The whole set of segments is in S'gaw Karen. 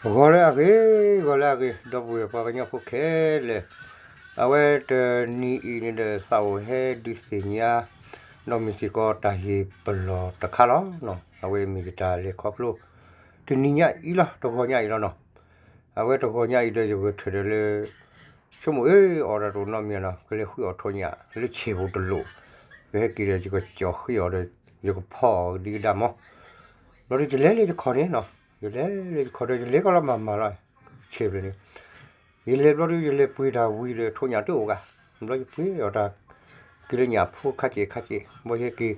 ဂီၤလၢအဂ့ၤ, ဂီၤလၢအဂ့ၤ, ဒီပုၢ်ဝဲၢ်ပှၤကညီဖိခဲလၢာ်, အဝဲတနံၤအံၤန့ၣ်ဒီး သးအိၣ်ဟဲဒုးသ့ၣ်ညါ ဒီးမ့ၢ်စ့ၢ်ကီးတၢ်ဟ့ၣ်ပလီၢ်တခါလီၤ. အဝဲမ့ၢ်ယတၢ်လဲၤခီဖျိ တနံၤညါအံၤလီၤ, တဂီၤညါအံၤလီၤနီၤ. အဝဲတဂီၤညါအံၤဒီး ယဂဲၤထၢၣ်ဒီးလၢ ဆိကမိၣ်အၢ အီၣ်တၢ်တအိၣ်နီတမံၤနီၤ, ကလဲၤဃုအီၣ်ထိၣ်ညၣ်လၢဆံၣ်ပူၤတလိၣ်, ကဟဲက့ၤဒီး ယကကၠီၣ်ဃ့အီၤဒီး ယကဖီအီၣ်ဒံးကဒါမး. ဘျီဒီးယလဲၤလၢယခီၣ်န့ၣ်နီၤ, ယလဲၤလၢယခီၣ်ဒီး ယလဲၤကီလီၤမၤမၤလီၤ, ဆံၣ်ပူၤန့ၣ် ယလဲၤဘျီဒီး ယလဲၤပှ့ၤတၢ်ဝံၤဒီး ထိၣ်ညၣ်တအိၣ်ဂၤ, ဘျီယပှ့ၤအီၣ်တၢ် က့ၤလၢညၣ်ဖိခါက့ၤခါက့ၤ, ဘၣ်ယဟဲက့ၤ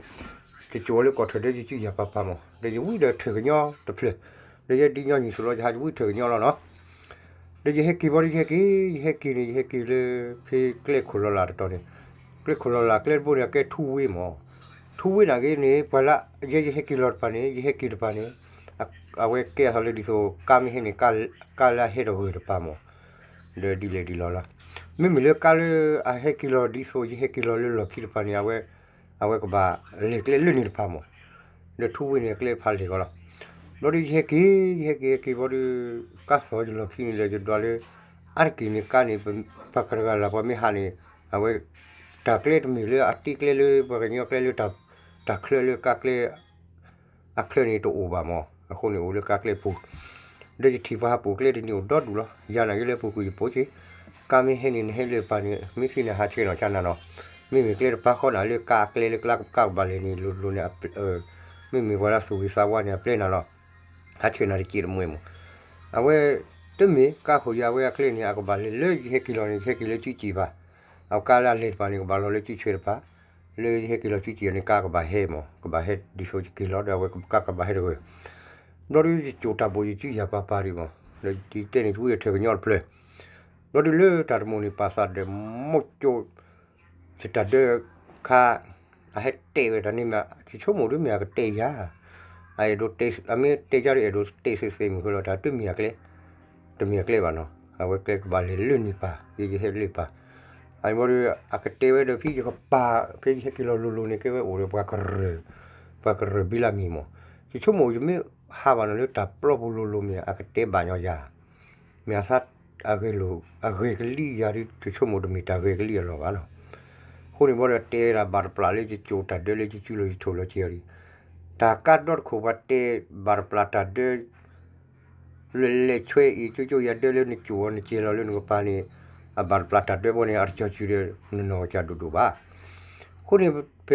ယကၠိလၢကီၢ်ထၢၣ်ဒီး ယစုယၤပၤပၤမး, ဒီးယဝံဒီးထၢၣ်ကညီတဖျၢၣ်, ဒီးယဲဒ်ညီနုၢ်စိၤလီၤ ယဟးယဝံထၢၣ်ကညီလီၤနီၤ. ဒီးယဟဲက့ၤဘၣ်ဒီး ယဟဲက့ၤ, ယဟဲက့ၤန့ၣ် ယဟဲက့ၤလၢ ဖဲကျဲခိၣ်လီၤလးတတီၤန့ၣ်, ကျဲခိၣ်လီၤလးကျဲတဘိန့ၣ် အကဲထူဝ့မး, ထူဝ့န့ၣ်ဂ့ၤန့ၣ် ပှၤလၢယဲယဟဲက့ၤလီၤတပၤန့ၣ် ယဟဲက့ၤတပၤန့ၣ် အဝဲကဲအသးလၢဒ်သိး ကါမ့ၢ်ဟဲန့ၣ် ကါလၢအဟဲတဂၢၢ်တပၤမး, ဒီးဒ်လဲၣ်ဒ်လဲၣ်လီၤ. မ့မ့ၢ်လၢကါလၢအဟဲက့ၤလီၤဒ်သိး ယဟဲက့ၤလီၤလၢလီၢ်ခံတပၤန့ၣ် အဝဲကဘၣ်လဲၤကျဲလၢန့ၣ်တပၤမး, ဒီးထူဝ့န့ၣ် အကျဲတဖၣ်လဲၤကီလီၤ. ဘျီဒီးယဟဲက့ၤ, ယဟဲက့ၤဟဲက့ၤဘျီဒီး ကါသီၣ်ယလီၢ်ခံန့ၣ်ဒီး ယဒွးလၢ အါတက့ၢ်န့ၣ် ကါန့ၣ် ပှၤကတဂၤလၢ် ပှၤမ့ၢ်ဟးန့ၣ် အဝဲ တၢ်ကျဲတမ့ၢ်လၢအတ့ကျဲလၢ ပှၤကညီကျဲလၢ တၢ်ချၢလၢကါကျဲ အချၢန့ၣ်တအိၣ်ဘၣ်မး, အဃိန့ၣ်အိၣ်လၢကါကျဲပူၤ, ဒီးယထံၣ်ပှၤဟးပိာ်ကျဲတနံၤအိၣ်ဒီဒူၣ်လီၤ. ယၤနာ်က့လၢပူၤကွံာ်ယပိာ်က့ၤ, ကါမ့ၢ်ဟဲန့ၣ် နဟဲလၢပၤန့ၣ် မ့ၢ်သ့န့ၣ် ဟးဆှဲးနီၤဆါနၤနီၤ, မ့မ့ၢ်ကျဲတပၤဃီန့ၣ် လၢကါအကျဲလၢကါကဘၣ်လဲၤန့ၣ် လိၤလိၤန့ၣ် မ့မ့ၢ်ပှၤလၢသူၣ်ဂ့ၤသးဝါန့ၣ် အပျဲနၤလီၤ, ဟးဆှဲးနၤတစဲးတမှဲၤမး, အဝဲ တမ့ၢ်ကါခိၣ်ယၤဝဲအကျဲန့ၣ် အကဘၣ်လဲၤလၢယဟဲက့ၤလီၤန့ၣ် ယဟဲက့ၤလၢစုစ့ၣ်ပၤ, အကါလၢအလဲၤတပၤန့ၣ် ကဘၣ်လီၤလၢစုဆဲးတပၤ, လၢယဟဲက့ၤလီၤစုစ့ၣ်န့ၣ် ကါကဘၣ်ဟဲမး, ကဘၣ်ဟဲဒ်သိးယက့ၤလီၤဒီး အဝဲကါကဘၣ်ဟဲတဂၢၢ်, ဘျီဒီးယကၠိၣ်တၢ်ဘိၣ်ယစုယၤပၤပၤဒံးမး, ဒီးယတဲန့ၣ် ယဝံအထၢၣ်ကညီတဖျၢၣ်, ဘျီဒီးလၢတၢ်တမိၣ်န့ၣ် ပာ်သးဒီး မိၢ်ကၠိၣ် ယတၢ်ဒၢခါ အဟဲတဲဝဲတၢ်န့ၣ်မ့ၢ် ယဆိကမိၣ်ဒ်မ့ၢ်အကတဲယၤ, အအဲၣ်ဒိးတဲ အမ့ၢ်တဲယၤဒီး အဲၣ်ဒိးတဲသ့သ့မုၢ်ဃီလီၤ, တၢ်တမ့ၢ်အကျဲ, တမ့ၢ်အကျဲဘၣ်နီၤ, အဝဲကျဲကဘၣ်လဲၤလၢန့ၣ်ပၤ ယယဟဲလၢပၤ, အန့ၣ်ဘျီဒီး အကတဲဝဲဒီး ဖဲယကပၤ ဖဲယဟဲက့ၤလီၤလိၤလိၤန့ၣ် ကဲဝဲအိၣ်ဒီးပှၤကရၢၢ်, ပှၤကရၢၢ်ဘံလၢမံၤမး, ယဆိကမိၣ်ယမ့ၢ်ဟးဘၣ်နီၤလၢတၢ်ပျီပူၤလိၤလိၤမ့ၢ် အကတဲဘၣ်ညီယၤ မ့ၢ်အသး အဂဲၤလိာ် အဂဲၤကလံၣ်ယၤဒ် ယဆိကမိၣ်တမ့ၢ်တၢ်ဂဲၤကလံၣ်အလီၢ်ဘၣ်နီၤ. အဃိန့ၣ်ဘျီဒီးတဲဝဲဒၣ်ဘၣ်တပျၢ်လၢယကၠိၣ်တၢ်ဒၢလၢယစုလီၤ ယဆိၣ်လီၤစ့ၢ်အီၤဒံး, တၢ်ကါဒီတခိၣ်ပှၤတဲဘၣ်တပျၢ်တၢ်ဒၢ လၢလဲၤဆွဲအံၤ ကၠိကၠိယၤဒၢလၢနကၠိၣ်အီၤ နစဲၤလီၤလၢနကပၤန့ၣ် အဘၣ်တပျၢ်တၢ်ဒၢဘီန့ၣ် အတကီၤစုဒီး နနီၢ်ကစၢ်ဒိၣ်ဒိၣ်ဘၣ်. အဃိန့ၣ် ပ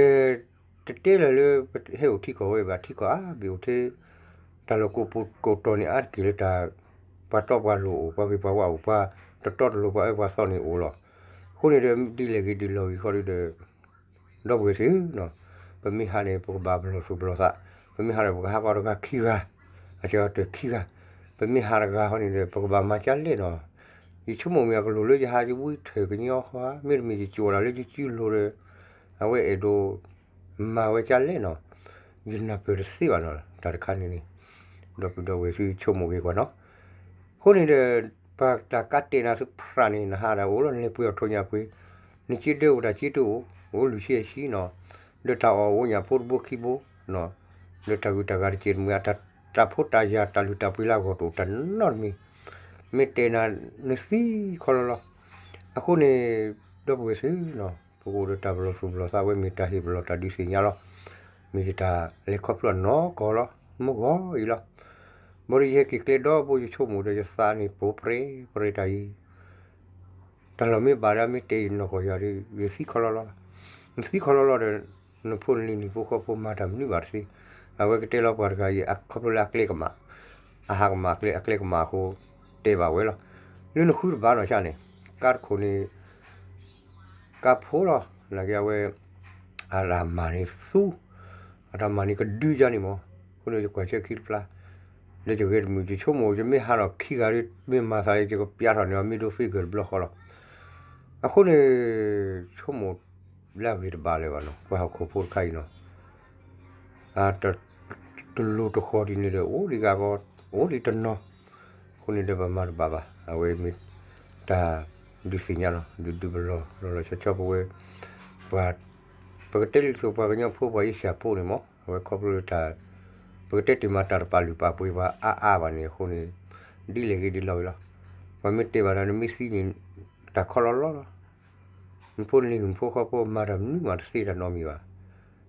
တတဲလၢၤလၢ ပဟဲအိၣ်ထံကီၢ်ဝဲဘၣ် ထံကီၢ်အါဘ့ၣ်အိၣ်ထဲ တၢ်လီၢ်ကိးပူၤကိးတီၤန့ၣ် အါတက့ၢ်လၢတၢ် ပှၤတီပှၤလိၤအိၣ် ပှၤဂ့ၤပှၤဝါအိၣ် ပှၤတတီတလိၤ ပှၤအၢပှၤသီန့ၣ်အိၣ်လီၤ. အဃိန့ၣ်ဒီး ဒ်လဲၣ်ဂ့ၤဒ်လဲၣ်ဂ့ၤဃီဒီး ဒီပုၢ်ဝဲၢ်သ့ၣ်ဧၢ, ပမ့ၢ်ဟးန့ၣ် ပကဘၣ်ပလီၢ်သူၣ်ပလီၢ်သး, ပမ့ၢ်ဟးန့ၣ် ပကဟးဂီၤတဂၤခံဂၤ, အကတၢၢ်ခံဂၤ, ပမ့ၢ်ဟးတဂၤဃီန့ၣ်ဒီး ပကဘၣ်မၤကၢလဲၣ်နီၤ. ယဆိကမိၣ်မ့ၢ်အကလိၤလၢယဟးယဝံထၢၣ်ကညီဃီဧါ, မ့တမ့ၢ်ယကၠိၣ်ဒၣ်လၢယစုလိၤဒီး အဝဲအဲၣ်ဒိး မၤဝဲကၢလဲၣ်နီၤ, ယနၢ်ပၢၢ်တသ့ဘၣ်နီၤ တၢ်တခါန့ၣ်န့ၣ်, ဒီပုၢ်ဒီဝဲၢ်သုဆိကမိၣ်ဂ့ၤကွၢ်နီၤ. အဃိန့ၣ်ဒီး ပှၤတၢ်ကါတဲာ်နၤသုဖရၣ်န့ၣ် နဟးဒၣ်အိၣ်လီၤ နလဲၤပှ့ၤအီၣ်ထိၣ်ညၣ်ပှ့ၤ, နစ့ဒၢအိၣ်တၢ်စ့တအိၣ်, အိၣ်လွံၢ်ဆံအဆံနီၤ, ဒီးတၢ်အီၣ်အိၣ်ညၣ်ဖိတဘိခံဘိ, ဒီးတၢ်ဂုၤတၢ်ဂၤတစဲးတမှဲၤ တၢ်ဖိတၢ်ယာ်တၢ်လုၢ်တၢ်ပှ့ၤလၢအဂီၢ်တအိၣ်တၢ်နီတမံၤ, မ့ၢ်တဲနၤ နသံခီလီၤလီၤ. အဃိန့ၣ် ဒီပုၢ်ဝဲၢ်သ့ၣ်နီၤ ပကအိၣ်ဒီးတၢ်ပလီၢ်သူၣ်ပလီၢ်သးဝဲ မ့ၢ်တၢ်ဟ့ၣ်ပလီၢ်တၢ်ဒုးသ့ၣ်ညါလီၤ. မ့ၢ်ယတၢ်လဲၤခီဖျိအနီၢ်ကီၢ်လီၤ မုၢ်ဂီၤအံၤလီၤ. ဘၣ်ဒီးယဟဲက့ၤကျဲဒီဘိယဆိကမိၣ်ဒီး ယသးန့ၣ်ပူၤပြဲပြဲတၢ်အံၤ တၢ်လီၢ်မ့ၢ်ဘၣ်ဒီး မ့ၢ်တဲယနီၢ်ကီၢ်ယၤဒီး ယသံခီလီၤလီၤ. နသံခီလီၤလီၤဒီး နဖိနလံၤနံၤဖိဃီဖိမၤတၢ်မနုၤဘၣ်တသ့. အဝဲကတဲလီၤပှၤတဂၤအံၤ အခီဖျိလၢအကျဲကမၣ်, အဟးကမၣ်အကျဲ အကျဲကမၣ်အဃိ တဲဘၣ်ဝဲလီၤ. လၢနဃုတဘၣ်နီၢ်ဆါန့ၣ် ကါတခိၣ်န့ၣ် ကါဖိလီၤ. နာ်က့အဝဲ အတၢ်မၤန့ၣ်သူ အတၢ်မၤန့ၣ်ကဒုယါန့ၣ်မး. အဃိန့ၣ်ယကွၢ်ဆၢခံတဖျါ လၢယဂဲၤတမုာ် ယဆိကမိၣ် ယမ့ၢ်ဟးထီၣ်ခံဂၤဒီး မ့ၢ်မၤသးလၢယကပျၢ်ထီၣ်န့ၣ် အမ့ၢ်ဒိး figure တဘျီဃီလီၤ. အဃိန့ၣ် ဆိကမိၣ်လၢအဂ့ၤတဘၣ်လၢၤဘၣ်နီၤ ပှၤဟီၣ်ခိၣ်ဖိတခါအံၤနီၤ တလိၤတဃီၤဒ်န့ၣ်ဒီး အိၣ်ဒံးဂၤကီ အိၣ်ဒံးတနီၤ. အဃိန့ၣ်ဒီးပမၤတဘၣ်ဘၣ် အဝဲမ့ၢ်တၢ်ဒုးသ့ၣ်ညါလီၤ ဒုးဒုးပလီၢ်လီၤလီၤဆီဆီပဝဲ ပှၤ ပကတဲလံာ်သိးပှၤကညီဖိပှၤအ့ၡၢၣ်ဖိန့ၣ်မး အဝဲခီဖျိလၢတၢ် ပကတဲတ့ၢ်မးတၢ်တပာ်လုၢ်ပာ်ပှ့ၤပှၤအါအါဘၣ်န့ၣ် အဃိန့ၣ် ဒ်လဲၣ်ဂ့ၤဒ်လဲၣ်ဂ့ၤလီၤ. ပှၤမ့ၢ်တဲဘၣ်ဒီး နမ့ၢ်သံန့ၣ် တၢ်ခီလီၤလီၤလီၤ. နဖိနလံၤနဖိဃီဖိမၤတၢ်မနုၤမးတသ့တၢ်နီတမံၤဘၣ်.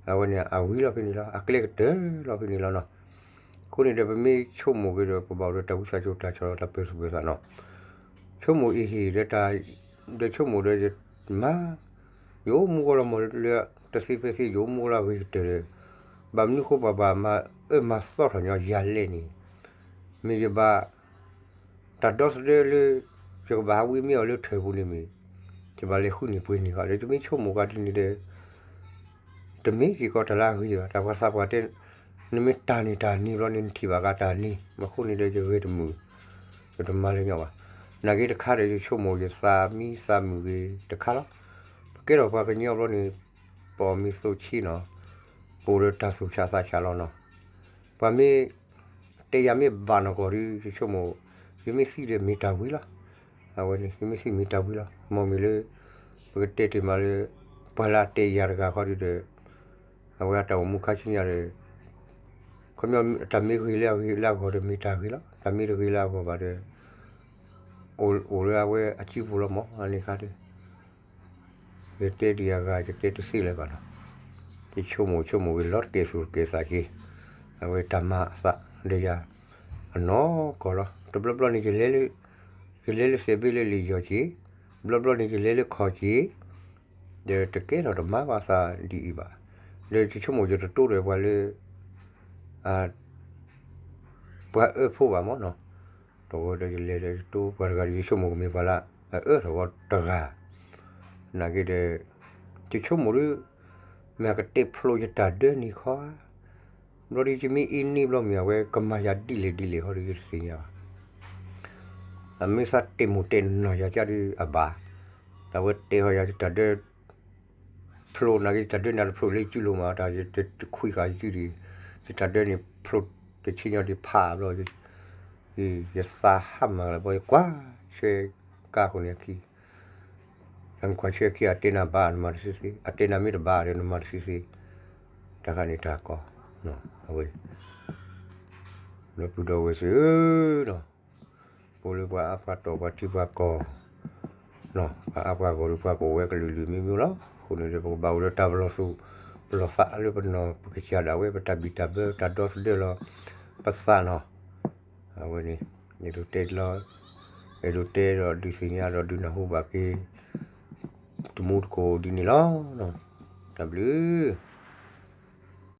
အဝဲန့ၣ်အဝံၤလီၤဖဲန့ၣ်လီၤ. အကျဲကတၢၢ်လီၤဖဲန့ၣ်လီၤနီၤ. အဃိန့ၣ်ဒီး ပမ့ၢ်ဆိကမိၣ်က့ၤဒီး ပဘၣ်အိၣ်ဒီးတၢ်ဝံသးစူၤတၢ်ဆီၣ်လီၤတၢ်ပၢၢ်သူၣ်ပၢၢ်သးနီၤ. ဆိကမိၣ်အံၤဟ့ၣ်ဒီးတၢ် ဒီးဆိကမိၣ်ဒီး ယမၤ ယအိၣ်မူကီၢ်လီၤမၢ်လၢ တသ့ဖဲသ့ ယအိၣ်မူကီၢ်လီၤအဂ့ၤကတၢၢ်ဒီး ဘၣ်မနုၤဃိပှၤဘၣ်မၤအၢမၤသီထီၣ်ညီယၤလဲၣ်န့ၣ် မ့ၢ်ယဘၣ် တၢ်ဒီသဒၢလၢ ယကဘၣ်ဟးဝံမ့ၢ်အီၤလၢထၢၣ်ပူၤန့ၣ်မ့ၢ် ယဘၣ်လဲၤဃုန့ၢ်ပှ့ၤန့ၢ်ဃီဒီး ယမ့ၢ်ဆိကမိၣ်ကဒီးန့ၣ်ဒီး တမ့ၢ်စ့ၢ်ကီးတၢ်လၢအဂ့ၤဘၣ်. တၢ်ပှၤသးပှၢ်တဲ နမ့ၢ်တၢ်န့ၢ်တၢ်န့ၢ်ဘျီန့ၣ် နထံၣ်ဘၣ်ကဒီးတၢ်န့ၢ် အဃိန့ၣ်ဒီး ယဂဲၤတမုာ် ယတမၤလၢၤညီဘၣ်. နာ်က့တခါဒီး ယဆိကမိၣ်ယသးမံသးမုာ်ဂ့ၤတခါလီၤ. ပကဲထီၣ်ပှၤကညီဘျီန့ၣ် ပအီၣ်မ့ၤသိးဆံနီၤ ပအိၣ်ဒီးတၢ်သူၣ်ဆးသးဆးလီၤနီၤ. ပှၤမ့ၢ် တဲယၤမ့ၢ်ဘၣ်နီၢ်ကီၢ်ဒီး ယဆိကမိၣ် ယမ့ၢ်သံဒီးမ့ၢ်တၢ်ဝံၤလီၤ. အဝဲန့ၣ် ယမ့ၢ်သံမ့ၢ်တၢ်ဝံၤလီၤ. မ်မ့ၢ်လၢ ပကတဲတ့ၢ်မးလၢ ပှၤလၢအတဲယၤတဂၤဃီဒီး အဝဲအတၢ်အိၣ်မူခါဆူညါဒီး ခီပညီ တၢ်မ့ၢ်ဂ့ၤလၢအဂ့ၤလၢအဂီၢ်ဒီး မ့ၢ်တၢ်ဂ့ၤလီၤ. တၢ်မ့ၢ်တဂ့ၤလၢအဂီၢ်ဘၣ်ဒီး အိၣ်လၢအဝဲအစုပူၤလီၤမး အန့ၣ်ခါဒီး ယတဲဒံးအဂၤ ယတဲတသ့လၢၤဘၣ်နီၤ. ယဆိကမိၣ်ဆိကမိၣ်ဝံၤလီၤတကဲၢ်သူၣ်တကဲၢ်သးက့ၤ အဝဲတၢ်မၤအသးဒီးယၤ အနီၢ်ကီၢ်လီၤ. တဘျီဘျီန့ၣ် ယလဲၤလၢ ယလဲၤလၢစဲးဘ့ၣ်လၢလံာ်ယီၢ်က့ၤ, ဘျီဘျီန့ၣ် ယလဲၤလၢခီၣ်က့ၤ, ဒီးတကဲထီၣ်တမၤဘၣ်သးဒ်အံၤဘၣ်. ဒီးယဆိကမိၣ်ယတတိဒီးပှၤလၢ ပှၤအၢဖိဘၣ်မ့ၢ်နီၤ. တဝဲဒီးယလဲၤဒီးယတိပှၤတဂၤဒီး ယဆိကမိၣ်ကမ့ၢ်ပှၤလၢအအၢထီၣ်ဝဲတဂၤ. နာ်က့ဒီး ယဆိကမိၣ်ဒ် မ့ၢ်အကတဲဖျိယတၢ်ဒၢန့ၣ်ခီဧါ. ဘျီဒီးယမ့ၢ်အ့န့ၢ်ဘျီမ့ၢ်အဝဲကမၤယၤဒ်လဲၣ်ဒ်လဲၣ်ဟီဒီးယတသ့ၣ်ညါဘၣ်. အမ့ၢ်သးတဲမိၢ်တဲနီၢ်ယၤကဒီးအဘၣ်. ဒီးအဝဲတဲဃီယၤယတၢ်ဒၢ ဖျိနာ်က့ ယတၢ်ဒၢန့ၣ်တဖျိလၢယစုလိၤမး တၢ်ယတခွံဃာ်ယစုဒီး ယတၢ်ဒၢန့ၣ်ဖျိတဆံညီဒံးဖးဘျီ ယသးဟးမၤလၢၤဘီ ယကွၢ်ဆၢကါဃိန့ၣ်အခံ တၢ်ကွၢ်ဆၢခံ အတဲနၤဘၣ်နမၤတသ့သ့, အတဲနၤမ့ၢ်တဘၣ်ဒီးနမၤတသ့သ့, တၢ်ခါန့ၣ်တၢ်ကီ, အဝဲ ဒီပုၢ်ဒီဝဲၢ်သ့ၣ်ဧၢ, ပအိၣ်လၢပှၤအါပှၤတီၢ်ပှၤထံပှၤကီၢ်, ပှၤအါပှၤဂီၢ်ဒီးပှၤကအိၣ်ဝဲကလုာ်လုာ်မံမံလီၤ. အဃိန့ၣ်ဒီး ပကဘၣ်အိၣ်ဒီးတၢ်ပလီၢ်သူၣ် ပလီၢ်သးလၢပနီၢ်ပကစၢ်ဒၣ်ဝဲ ပတၢ်ဘံၣ်တၢ်ဘၢ ပတၢ်ဒီသဒၢလီၤ ပသးနီၤ. အဝဲန့ၣ် အဲၣ်ဒိးတဲလီၤ, အဲၣ်ဒိးတဲဒီးဒုးသ့ၣ်ညါဒီးဒုးနၢ်ဟူဘၣ်က့ၤ တမူတကိးဒ်န့ၣ်လီၤ. တၢ်ဘျုး